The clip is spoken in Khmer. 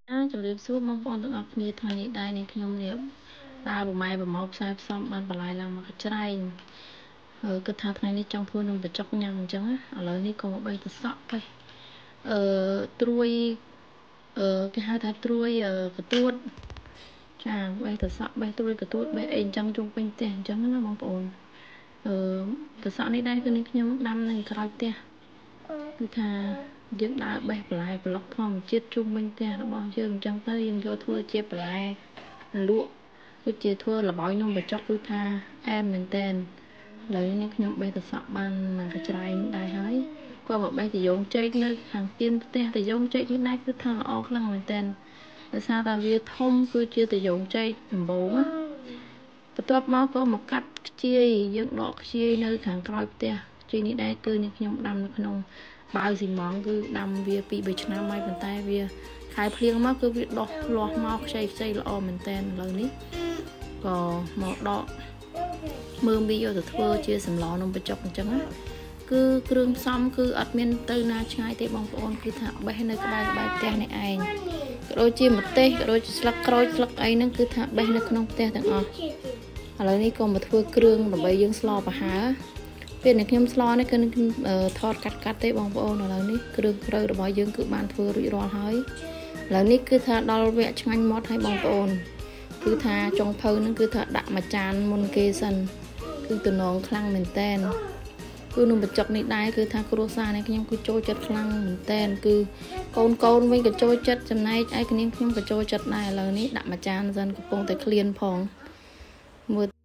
ជម្រាបសួរបងប្អូនទាំងអស់គ្នាថ្ងៃនេះដែរនេះខ្ញុំនេះដើរប្រម៉ែប្រមោផ្សាយផ្សំបានបន្លាយឡើងមកកច្រែងគិតថាថ្ងៃនេះចង់ធ្វើនំបញ្ចុកញ៉ាំអញ្ចឹងឥឡូវនេះក៏មកបេះទៅសក់បេះអឺត្រួយអឺគេហៅថាត្រួយកទួតចាបេះទៅសក់បេះត្រួយកទួតបេះអីអញ្ចឹងជុំពេញផ្ទះអញ្ចឹងណាបងប្អូនអឺទៅសក់នេះដែរគឺនេះខ្ញុំដាំនៅក្រោយផ្ទះគឺថាយើងដើរបេះបន្លែប្លុកធម្មជាតិជុំវិញផ្ទះរបស់យើងអញ្ចឹងទៅយើងយកធ្វើជាបន្លែលក់ដូចជាធ្វើល្បោយនំបញ្ចុកគឺថាអែមមែនតែនឥឡូវនេះខ្ញុំបេះទៅសក់បានមួយកច្រែងដែរហើយក៏មកបេះតយងចេកនៅខាងទៀនផ្ទះតយងចេកនេះដែរគឺថាល្អខ្លាំងមែនតែនដោយសារតែវាធំគឺជាតយងចេកដំបូងណាបន្ទាប់មកក៏មកកាត់ខ្ជាយយើងដកខ្ជាយនៅខាងក្រោយផ្ទះខ្ជាយនេះដែរគឺនេះខ្ញុំដាំនៅក្នុងបាវស៊ីម៉ងគឺដាំវា2 3ឆ្នាំហើយប៉ុន្តែវាខែភ្លៀងមកគឺវាដុះលាស់មកខ្ចីខ្ចីល្អមែនតែនឥឡូវនេះក៏មកដកមើមវាយកទៅធ្វើជាសម្លនំបញ្ចុកអញ្ចឹងណាគឺគ្រឿងផ្សំគឺអត់មានទៅណាឆ្ងាយទេបងប្អូនគឺថាបេះនៅក្បែរក្បែរផ្ទះនេះឯងក៏ដូចជាម្ទេសក៏ដូចជាស្លឹកក្រូចស្លឹកអីហ្នឹងគឺថាបេះនៅក្នុងផ្ទះទាំងអស់ឥឡូវនេះក៏មកធ្វើគ្រឿងដើម្បីយើងស្លប្រហើរពេលនេះខ្ញុំស្លនេះគឺថតកាត់កាត់ទេបងប្អូនឥឡូវនេះគ្រឿងក្រៅរបស់យើងគឺបានធ្វើរួចរាល់ហើយឥឡូវនេះគឺថាដល់វគ្គឆ្ងាញ់មាត់ហើយបងប្អូនគឺថាចុងភៅហ្នឹងគឺថាដាក់មួយចានមុនគេសិនគឺតំណងខ្លាំងមែនតែនគឺនំបញ្ចុកនេះដែរគឺថាគ្រួសារនេះខ្ញុំគឺចូលចិត្តខ្លាំងមែនតែនគឺកូនកូនវិញក៏ចូលចិត្តចំណែកឯគ្នាខ្ញុំក៏ចូលចិត្តដែរឥឡូវនេះដាក់មួយចានសិនកំពុងតែឃ្លានផងមើល